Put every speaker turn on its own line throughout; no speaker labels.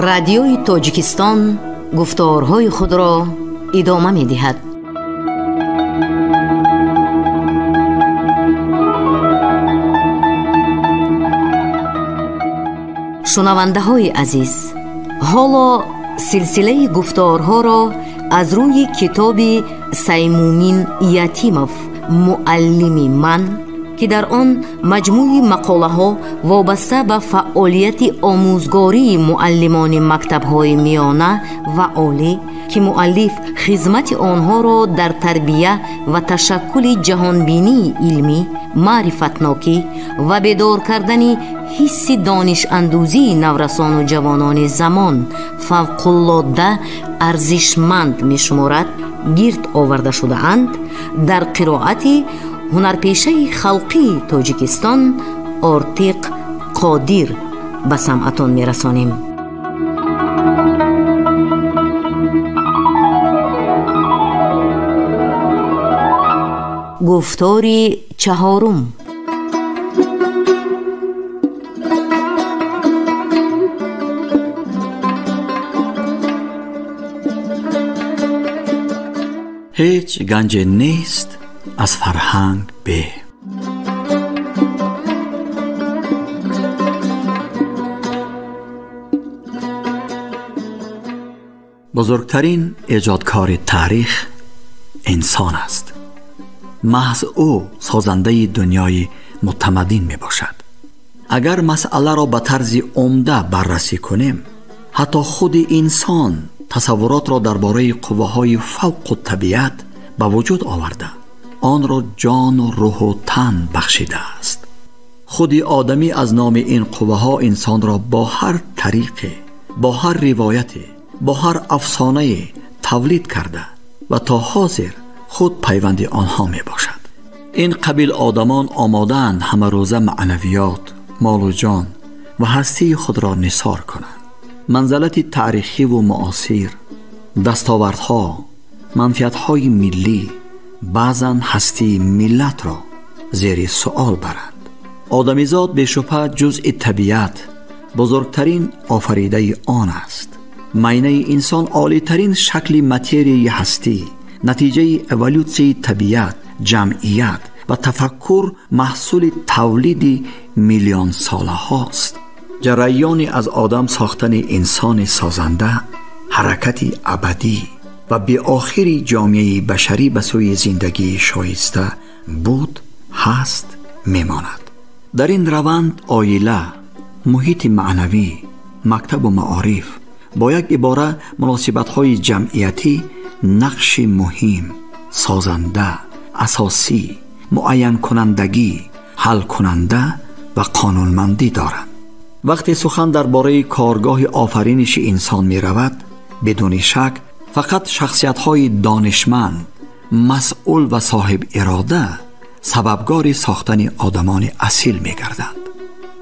Радиои Тоҷикистон гуфторҳои худро идома медиҳад. Шунавандаҳои азиз, ҳоло силсилаи гуфторҳоро аз рӯи китоби Саймумин Ятимов «Муаллими ман», ки дар он маҷмӯи мақолаҳо вобаста ба фаъолияти омӯзгории муаллимони мактабҳои миёна ва олӣ, ки муаллиф хизмати онҳоро дар тарбия ва ташаккули ҷаҳонбинии илмӣ, маърифатнокӣ ва бедор кардани ҳисси донишандӯзии наврасону ҷавонони замон фавқулодда арзишманд мешуморад, гирд оварда шудаанд, дар қироати ҳунарпешаи халқии Тоҷикистон Ортиқ Қодир ба самъатон мерасонем. Гуфтори чаҳорум.
Ҳеҷ ганҷе нест аз фарҳанг бе. Бузургтарин эҷодкори таърих инсон аст. Маҳз ӯ созандаи дунёи мутамаддин мебошад. Агар масъаларо ба тарзи умда баррасӣ кунем, ҳатто худи инсон тасаввуротро дар бораи қувваҳои фавқу табиат ба вуҷуд оварда, онро ҷону рӯҳу тан бахшидааст. Худи одамӣ аз номи ин қувваҳо инсонро бо ҳар тариқе, бо ҳар ривояте, бо ҳар афсонае тавлид карда ва то ҳозир худ пайванди онҳо мебошад. Ин қабил одамон омодаанд ҳамарӯза маънавиёт, молу ҷон ва ҳастии худро нисор кунанд. Манзалати таърихиву муосир, дастовардҳо, манфиатҳои миллӣ баъзан ҳастии миллатро зери суол баранд. Одамизод бешубҳа ҷузъи табиат, бузургтарин офаридаи он аст. Майнаи инсон олитарин шакли материяи ҳастӣ, натиҷаи эволютсияи табиат, ҷамъият ва тафаккур, маҳсули тавлиди миллионсолаҳост. Ҷараёни аз одам сохтани инсони созанда, ҳаракати абадӣ ва беохири ҷомеаи башарӣ ба сӯи зиндагии шоиста буд, ҳаст, мемонад. Дар ин раванд оила, муҳити маънавӣ, мактабу маориф, бо як ибора муносибатҳои ҷамъиятӣ нақши муҳим, созанда, асосӣ, муайянкунандагӣ, ҳалкунанда ва қонунмандӣ доранд. Вақте сухан дар бораи коргоҳи офариниши инсон меравад, бидуни шак фақат шахсиятҳои донишманд, масъул ва соҳибирода сабабгори сохтани одамони асил мегарданд.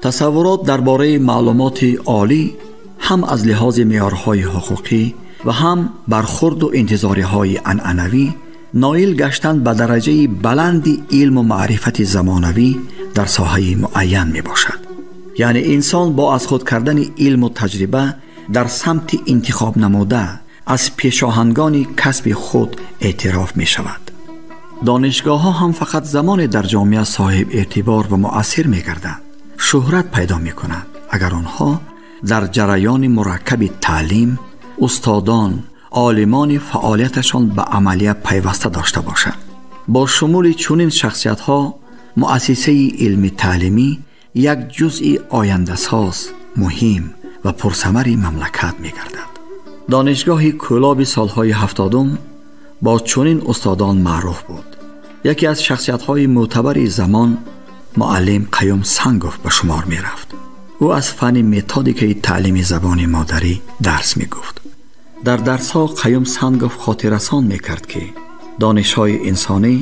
Тасаввурот дар бораи маълумоти олӣ ҳам аз лиҳози меъёрҳои ҳуқуқӣ ва ҳам бархурду интизориҳои анъанавӣ ноил гаштан ба дараҷаи баланди илму маърифати замонавӣ дар соҳаи муайян мебошад. Яъне инсон бо аз худ кардани илму таҷриба дар самти интихоб намуда аз пешоҳангони касби худ эътироф мешавад. Донишгоҳҳо ҳам фақат замоне дар ҷомеа соҳиб эътибор ва муассир мегарданд, шӯҳрат пайдо мекунанд, агар онҳо дар ҷараёни мураккаби таълим, устодон, олимони фаъолияташон ба амалия пайваста дошта бошанд. Бо шумули чунин шахсиятҳо муассисаи илми таълимӣ як ҷузъи ояндасоз, муҳим ва пурсамари мамлакат мегардад. Донишгоҳи Кӯлоби солҳои 70 бо чунин устодон маъруф буд. Яке аз шахсиятҳои мӯътабари замон муаллим Қаюм Сангов ба шумор мерафт. Ӯ аз фанни методикаи таълими забони модарӣ дарс мегуфт. Дар дарсҳо Қаюм Сангов хотиррасон мекард, ки донишҳои инсонӣ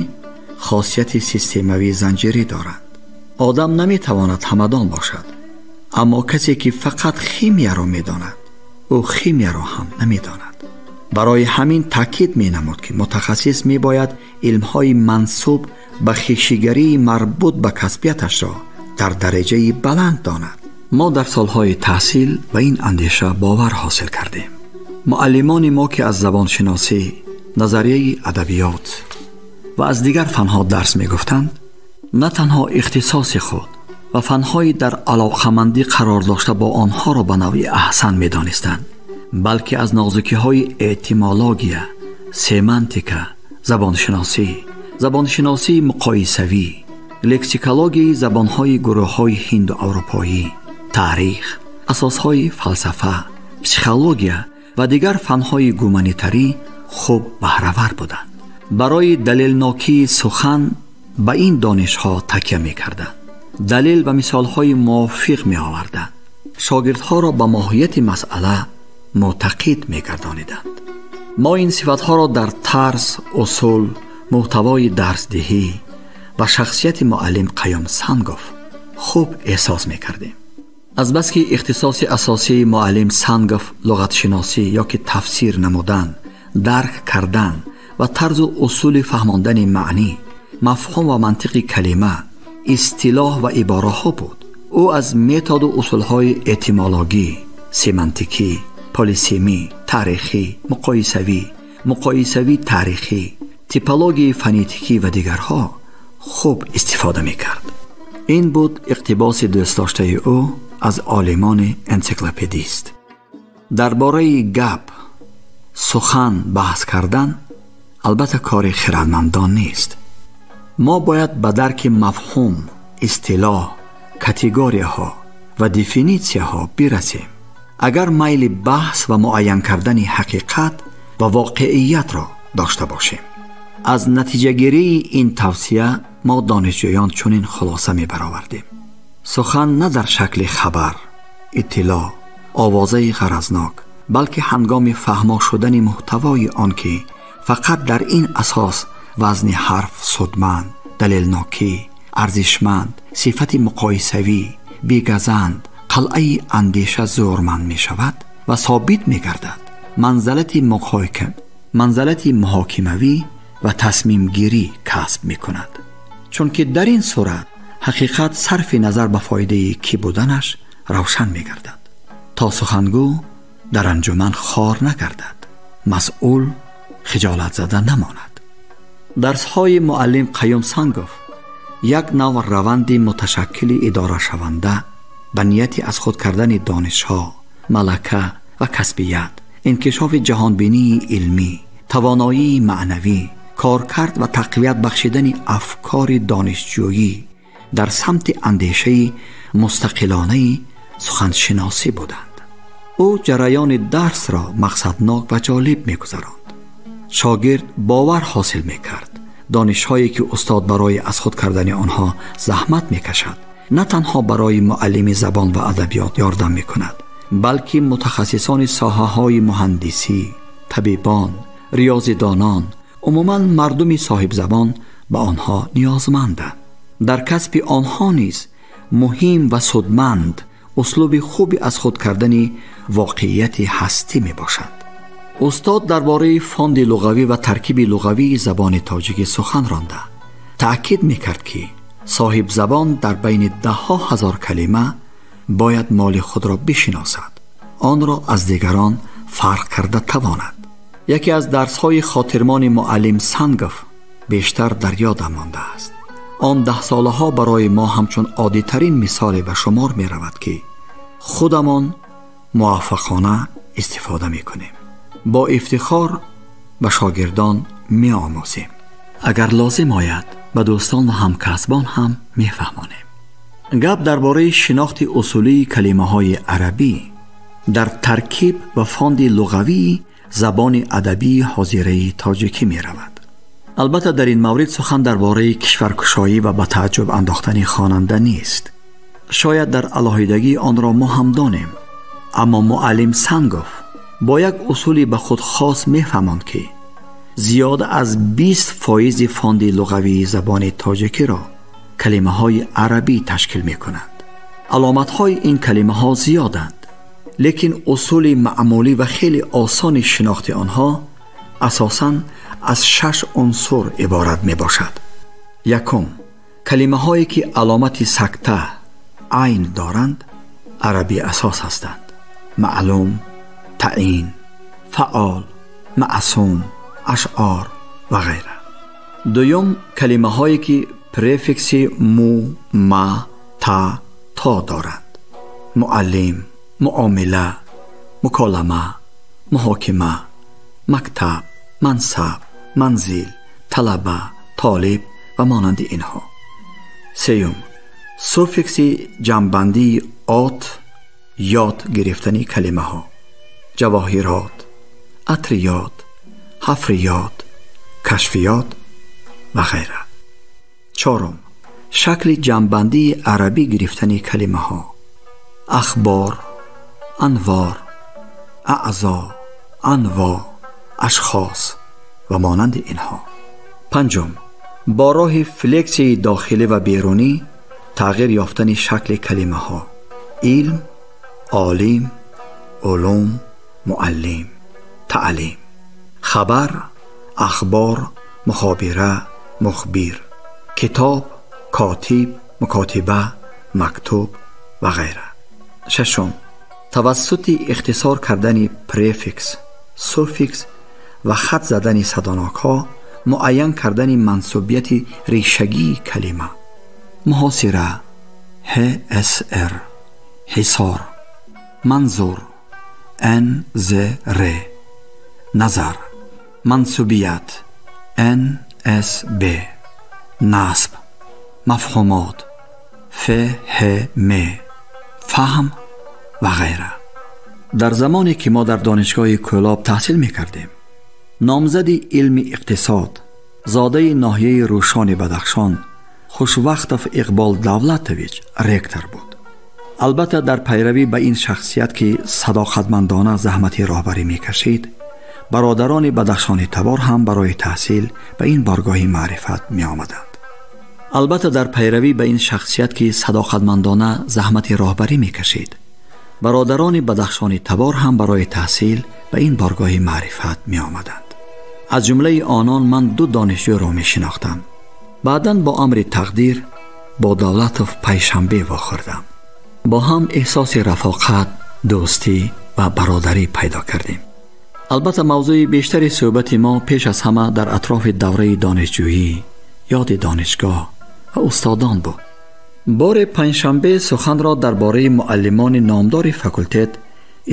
хосияти системавии занҷирӣ доранд. Одам наметавонад ҳамадон бошад, аммо касе ки фақат химияро медонад, ӯ химияро ҳам намедонад. Барои ҳамин таъкид менамуд, ки мутахассис мебояд илмҳои мансуб ба хишигарии марбут ба касбияташро дар дараҷаи баланд донад. Мо дар солҳои таҳсил ба ин андеша бовар ҳосил кардем. Муаллимони мо ки аз забоншиносӣ, назарияи адабиёт ва аз дигар фанҳо дарс мегуфтанд, на танҳо ихтисоси худ ва фанҳои дар алоқамандӣ қарор дошта бо онҳоро ба навъи аҳсан медонистанд, балки аз нозукиҳои этимология, семантика, забоншиносӣ, забоншиносии муқоисавӣ, лексикологияи забонҳои гурӯҳҳои ҳинду аврупоӣ, таърих, асосҳои фалсафа, психология ва дигар фанҳои гуманитарӣ хуб баҳравар буданд. Барои далелнокии сухан ба ин донишҳо такя мекарданд. Далел ва мисолҳои мувофиқ меоварданд. Шогирдҳоро ба моҳияти масъала мӯътақид мегардониданд. Мо ин сифатҳоро дар тарз, усул, муҳтавои дарсдиҳӣ ва шахсияти муаллим Қаюм Сангов хуб эҳсос мекардем. Азбаски ихтисоси асосии муаллим Сангов луғатшиносӣ ёки тафсир намудан, дарк кардан ва тарзу усули фаҳмондани маънӣ, мафҳум ва мантиқи калима, истилоҳ ва ибораҳо буд. Ӯ аз методу усулҳои этимологӣ, семантикӣ, полисемӣ, таърихӣ, муқоисавӣ, муқоисавӣ таърихӣ, типологияи фонетикӣ ва дигарҳо хуб истифода мекард. Ин буд иқтибоси дӯстдоштаи ӯ аз олимони энсиклопедист. Дар бораи гап, сухан баҳс кардан албатта кори хирадмандон нест. Мо бояд ба дарки мафҳум, истилоҳ, категорияҳо ва дефинитсияҳо бирасем. Агар майли баҳс ва муайян кардани ҳақиқат ва воқеиятро дошта бошем. Аз натиҷагирии ин тавсия мо донишҷӯён чунин хулоса мебаровардем. Сухан на дар шакли хабар, иттилоъ, овозаи ғаразнок, балки ҳангоми фаҳмо шудани муҳтавои он ки фақат дар ин асос вазни ҳарф судманд, далелнокӣ, арзишманд, сифати муқоисавӣ, бегазанд, қалъаи андеша зӯрманд мешавад ва собит мегардад, манзалати муҳокимавӣ ва тасмимгирӣ касб мекунад. Чунки дар ин сурат ҳақиқат сарфи назар ба фоидаи кӣ буданаш равшан мегардад, то сухангӯ дар анҷуман хор нагардад, масъул хиҷолатзада намонад. Дарсҳои муаллим Қаюм Сангов як нав раванди муташаккили идорашаванда ба нияти аз худ кардани донишҳо, малака ва касбият, инкишофи ҷаҳонбинии илмӣ, тавоноии маънавӣ, коркард ва тақвият бахшидани афкори донишҷӯӣ дар самти андешаи мустақилонаи суханшиносӣ буданд. Ӯ ҷараёни дарсро мақсаднок ва ҷолиб мегузаронд. Шогирд бовар ҳосил мекард. Донишҳое ки устод барои аз худ кардани онҳо заҳмат мекашад, на танҳо барои муаллими забон ва адабиёт ёрдам мекунад, балки мутахассисони соҳаҳои муҳандисӣ, табибон, риёзидонон, умуман мардуми соҳибзабон ба онҳо ниёзманданд. Дар касби онҳо низ муҳим ва судманд услуби хуби аз худ кардани воқеияти ҳастӣ мебошад. Устод дар бораи фонди луғавӣ ва таркиби луғавии забони тоҷикӣ сухан ронда таъкид мекард, ки соҳибзабон дар байни даҳҳо ҳазор калима бояд моли худро бишиносад, онро аз дигарон фарқ карда тавонад. Яке аз дарсҳои хотирмони муаллим Сангов бештар дар ёдам мондааст. Он даҳсолаҳо барои мо ҳамчун оддитарин мисоле ба шумор меравад, ки худамон муваффақона истифода мекунем. Бо ифтихор ба шогирдон меомӯзем. Агар лозим ояд ба дӯстон ва ҳамкасбон ҳам мефаҳмонем. Гап дар бораи шинохти усулии калимаҳои арабӣ дар таркиб ва фонди луғавии забони адабии ҳозираи тоҷикӣ меравад. Албатта дар ин маврид сухан дар бораи кишваркушоӣ ва ба тааҷҷуб андохтани хонанда нест. Шояд дар алоҳидагӣ онро мо ҳам донем, аммо муаллим Сангов бо як усули ба худ хос мефаҳмонд, ки зиёда аз 20% фонди луғавии забони тоҷикиро калимаҳои арабӣ ташкил мекунанд. Аломатҳои ин калимаҳо зиёданд, лекин усули маъмулӣ ва хеле осони шинохти онҳо асосан аз 6 унсур иборат мебошад. Якум, калимаҳое ки аломати сакта айн доранд, арабӣ асос ҳастанд: маълум, таъин, фаъол, маъсум, ашъор ва ғайра. Дуюм, калимаҳое ки префикси му, ма, та, то доранд: муаллим, муомила, муколама, муҳокима, мактаб, мансаб, манзил, талаба, толиб ва монанди инҳо. Сеюм, суффикси ҷамъбандии от, ёд гирифтани калимаҳо: ҷавоҳирот, атриёт, ҳафриёт, кашфиёт ва ғайра. Чорум, шакли ҷамъбандии арабӣ гирифтани калимаҳо: ахбор, анвор, аъзо, анво, ашхос ва монанди инҳо. Панҷум, бо роҳи флексияи дохилӣ ва берунӣ тағйир ёфтани шакли калимаҳо: илм, олим, улум, муаллим, таълим, хабар, ахбор, мухобира, мухбир, китоб, котиб, мукотиба, мактуб ва ғайра. Шашум, тавассути ихтисор кардани префикс, суффикс ва хат задани садонокҳо муайян кардани мансубияти решагии калима: муҳосира, ҳср, ҳисор, манзур, нзр, назар, мансубият, нсб, насб, мафҳумот, фҳм, фаҳм ва ғайра. Дар замоне ки мо дар донишгоҳи Кӯлоб таҳсил мекардем, номзади илми иқтисод, зодаи ноҳияи Рӯшони Бадахшон Хушвақтов Иқбол Давлатович ректор буд. Албатта, дар пайравӣ ба ин шахсият, ки садоқатмандона заҳмати роҳбарӣ мекашид, бародарони бадахшони табор ҳам барои таҳсил ба ин боргоҳи маърифат меомаданд. Албатта, дар пайравӣ ба ин шахсият, ки садоқатмандона заҳмати роҳбарӣ мекашид, бародарони бадахшони табор ҳам барои таҳсил ба ин боргоҳи маърифат меомаданд. Аз ҷумлаи онон ман ду донишҷӯро мешинохтам. Баъдан бо амри тақдир бо Давлатов Пайшанбе вохӯрдам. Бо ҳам эҳсоси рафоқат, дӯстӣ ва бародарӣ пайдо кардем. Албатта, мавзӯи бештари суҳбати мо пеш аз ҳама дар атрофи давраи донишҷӯӣ, ёди донишгоҳ ва устодон буд. Боре Панҷшанбе суханро дар бораи муаллимони номдори факултет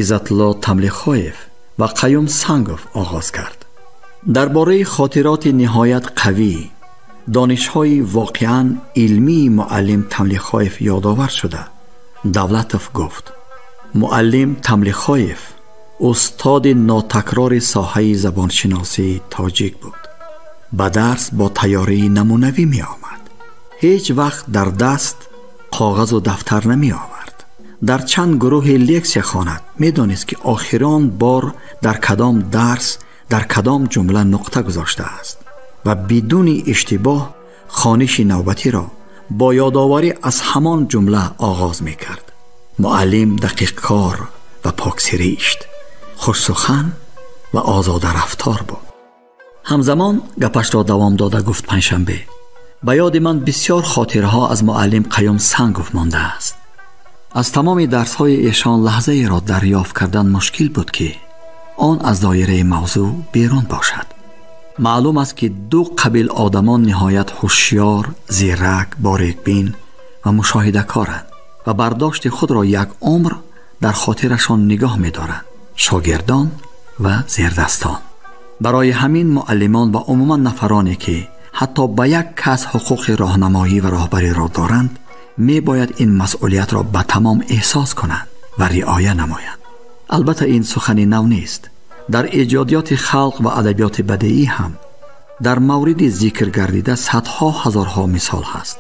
Иззатулло Тамлихоев ва Қаюм Сангов оғоз кард. Дар бораи хотироти ниҳоят қавӣ, донишҳои воқеан илмии муаллим Тамлихоев ёдовар шуда, Давлатов гуфт: муаллим Тамлихоев устоди нотакрори соҳаи забоншиносии тоҷик буд. Ба дарс бо тайёрии намунавӣ меомад. Ҳеҷ вақт дар даст коғазу дафтар намеовард. Дар чанд гурӯҳи лексия хонад, медонист, ки охирон бор дар кадом дарс, дар кадом ҷумла нуқта гузоштааст ва бидуни иштибоҳ хониши навбатиро бо ёдоварӣ аз ҳамон ҷумла оғоз мекард. Муаллим дақиқкор ва поксиришт, хушсухан ва озодарафтор буд. Ҳамзамон гапашро давом дода гуфт Панҷшанбе: ба ёди ман бисёр хотираҳо аз муаллим Қаюм Сангов мондааст. Аз тамоми дарсҳои эшон лаҳзаеро дарёфт кардан мушкил буд, ки он аз доираи мавзӯъ берун бошад. Маълум аст, ки ду қабил одамон ниҳоят ҳушёр, зирак, борикбин ва мушоҳидакоранд ва бардошти худро як умр дар хотирашон нигоҳ медоранд: шогирдон ва зердастон. Барои ҳамин муаллимон ва умуман нафароне, ки ҳатто ба як кас ҳуқуқи роҳнамоӣ ва роҳбариро доранд, мебояд ин масъулиятро ба тамом эҳсос кунанд ва риоя намоянд. Албатта, ин сухани нав нест. Дар эҷодиёти халқ ва адабиёти бадеӣ ҳам дар мавриди зикр гардида садҳо ҳазорҳо мисол ҳаст.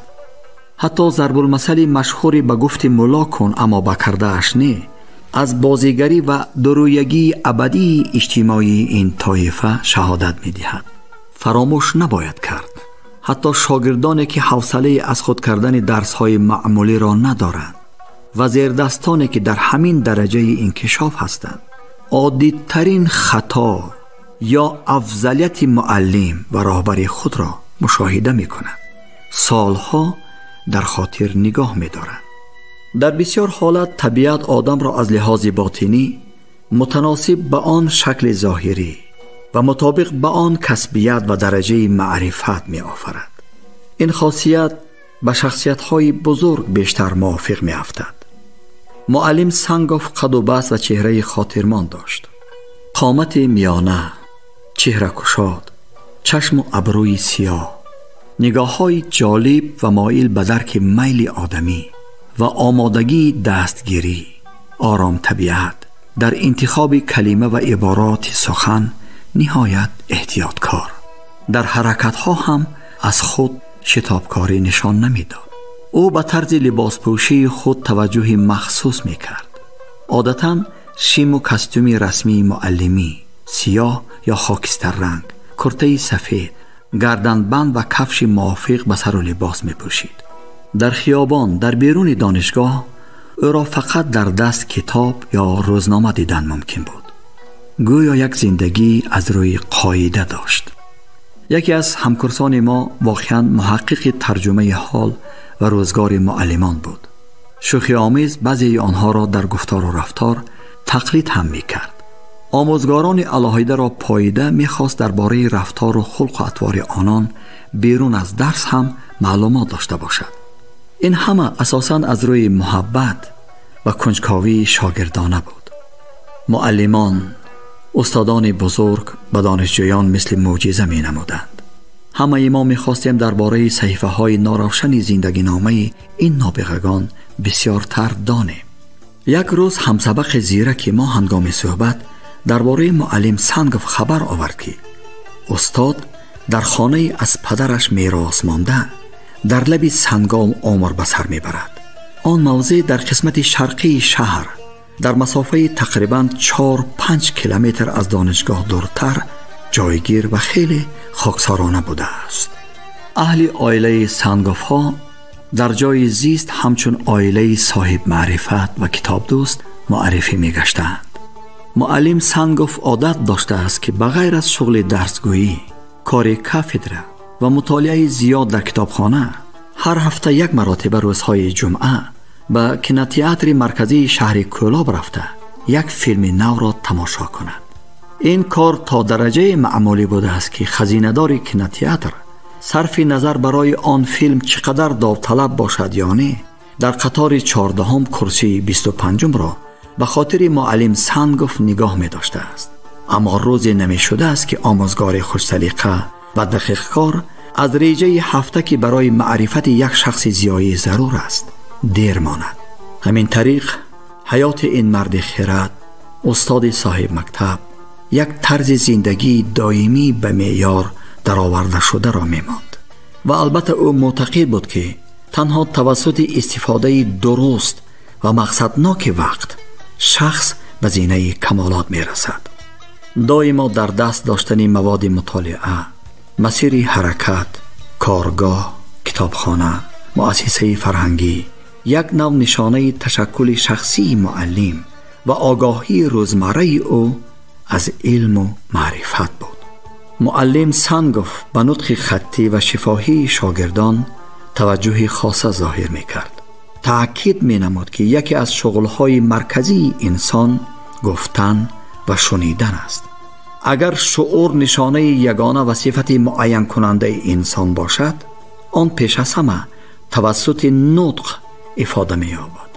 Ҳатто зарбулмасали машҳури ба гуфти мулло кун, аммо ба кардааш не, аз бозигарӣ ва дурӯягии абадии иҷтимоии ин тоифа шаҳодат медиҳад. Фаромӯш набояд кард, ҳатто шогирдоне, ки ҳавсалаи аз худ кардани дарсҳои маъмулиро надоранд ва зердастоне, ки дар ҳамин дараҷаи инкишоф ҳастанд, оддитарин хато ё афзалияти муаллим ва роҳбари худро мушоҳида мекунанд, солҳо дар хотир нигоҳ медоранд. Дар бисёр ҳолат табиат одамро аз лиҳози ботинӣ мутаносиб ба он шакли зоҳирӣ ва мутобиқ ба он касбият ва дараҷаи маърифат меофарад. Ин хосият ба шахсиятҳои бузург бештар мувофиқ меафтад. Муаллим Сангов қаду баст ва чеҳраи хотирмон дошт. Қомати миёна, чеҳракушод, чашму абрӯи сиёҳ, нигоҳҳои ҷолиб ва моил ба дарки майли одамӣ ва омодагии дастгирӣ, ором табиат, дар интихоби калима ва ибороти сухан ниҳоят эҳтиёткор. Дар ҳаракатҳо ҳам аз худ шитобкорӣ нишон намедод. Ӯ ба тарзи либоспӯшии худ таваҷҷӯҳи махсус мекард. Одатан шиму костюми расмии муаллимӣ, сиёҳ ё хокистарранг, куртаи сафед, гарданбанд ва кафши мувофиқ ба сару либос мепӯшид. Дар хиёбон, дар беруни донишгоҳ ӯро фақат дар даст китоб ё рӯзнома дидан мумкин буд. Гӯё як зиндагӣ аз рӯи қоида дошт. Яке аз ҳамкурсони мо воқеан муҳаққиқи тарҷумаи ҳол ва рӯзгори муаллимон буд. Шӯхиомез баъзеи онҳоро дар гуфтору рафтор тақлид ҳам мекард. Омӯзгорони алоҳидаро поида мехост дар бораи рафтору хулқу атвори онон берун аз дарс ҳам маълумот дошта бошад. Ин ҳама асосан аз рӯи муҳаббат ва кунҷковии шогирдона буд. Муаллимон, устодони бузург ба донишҷӯён мисли мӯъҷиза менамуданд. Ҳамаи мо мехостем дар бораи саҳифаҳои норавшани зиндагиномаи ин нобиғагон бисёртар донем. Як рӯз ҳамсабақи зираки мо ҳангоми суҳбат дар бораи муаллим Сангов хабар овард, ки устод дар хонаи аз падараш мерос монда дар лаби Сангом умр ба сар мебарад. Он мавзеъ дар қисмати шарқии шаҳр дар масофаи тақрибан 4-5 километр аз донишгоҳ дуртар ҷойгир ва хеле хоксорона будааст. Аҳли оилаи Санговҳо дар ҷои зист ҳамчун оилаи соҳибмаърифат ва китобдӯст муаррифӣ мегаштанд. Муаллим Сангов одат доштааст, ки ба ғайр аз шуғли дарсгӯӣ, кори кафедра ва мутолиаи зиёд дар китобхона, ҳар ҳафта як маротиба рӯзҳои ҷумъа ба кинотеатри марказии шаҳри Кӯлоб рафта як филми навро тамошо кунад. Ин кор то дараҷаи маъмулӣ будааст, ки хазинадори кинотеатр сарфи назар барои он филм чӣ қадар довталаб бошад ё не, дар қатори 14-ум курсии 25-умро ба хотири муаллим Сангов нигоҳ медоштааст. Аммо рӯзе намешудааст, ки омӯзгори хушсалиқа ва дақиқкор аз реҷаи ҳафта, ки барои маърифати як шахси зиёӣ зарур аст, дер монад. Ҳамин тариқ ҳаёти ин марди хирад, устоди соҳибмактаб, як тарзи зиндагии доимӣ ба меъёр даровардашударо мемонд. Ва албатта ӯ мӯътақид буд, ки танҳо тавассути истифодаи дуруст ва мақсадноки вақт шахс ба зинаи камолот мерасад. Доимо дар даст доштани маводи мутолиа, масири ҳаракат, коргоҳ, китобхона, муассисаи фарҳангӣ як нав нишонаи ташаккули шахсии муаллим ва огоҳии рӯзмарраи ӯ аз илму маърифат буд. Муаллим Сангов ба нутқи хаттӣ ва шифоҳии шогирдон таваҷҷӯҳи хоса зоҳир мекард. Таъкид менамуд, ки яке аз шуғлҳои марказии инсон гуфтан ва шунидан аст. Агар шуур нишонаи ягона ва сифати муайянкунандаи инсон бошад, он пеш аз ҳама тавассути нутқ ифода меёбад.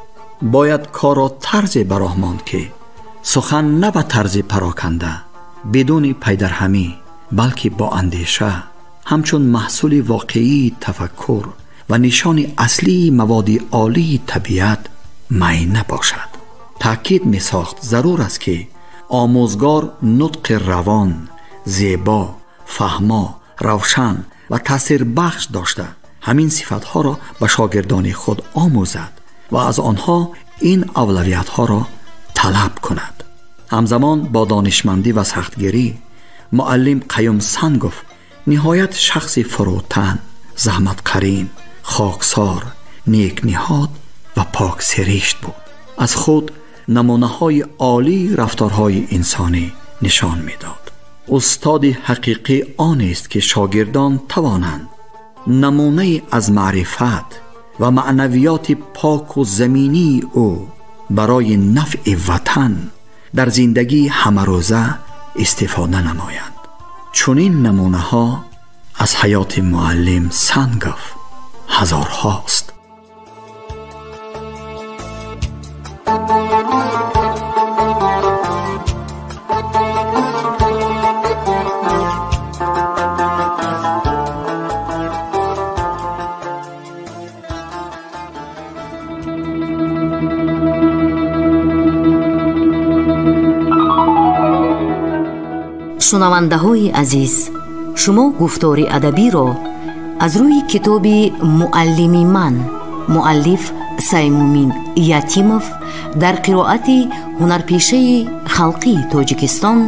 Бояд корро тарзе ба роҳ монд, ки сухан на ба тарзи пароканда, бидуни пайдарҳамӣ, балки бо андеша, ҳамчун маҳсули воқеии тафаккур ва нишони аслии маводи олии табиат майна бошад. Таъкид месохт, зарур аст, ки омӯзгор нутқи равон, зебо, фаҳмо, равшан ва таъсирбахш дошта ҳамин сифатҳоро ба шогирдони худ омӯзад ва аз онҳо ин авлавиятҳоро талаб кунад. Ҳамзамон бо донишмандӣ ва сахтгирӣ муаллим Қаюм Сангов ниҳоят шахси фурӯтан, заҳматқарин, хоксор, некниҳод ва поксиришт буд. Аз худ намунаҳои олии рафторҳои инсонӣ нишон медод. Устоди ҳақиқӣ онест, ки шогирдон тавонанд намунае аз маърифат, ва маънавиёти поку заминии ӯ барои нафъи ватан дар зиндагии ҳамарӯза истифода намоянд. Чунин намунаҳо аз ҳаёти муаллим Сангов ҳазорҳост.
Шунавандаҳои азиз, шумо гуфтори адабиро аз рӯи китоби «Муаллими ман», муаллиф Саймумин Ятимов, дар қироати ҳунарпешаи халқии Тоҷикистон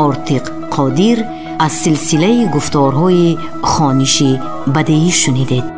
Ортиқ Қодир аз силсилаи гуфторҳои хониши бадеӣ шунидед.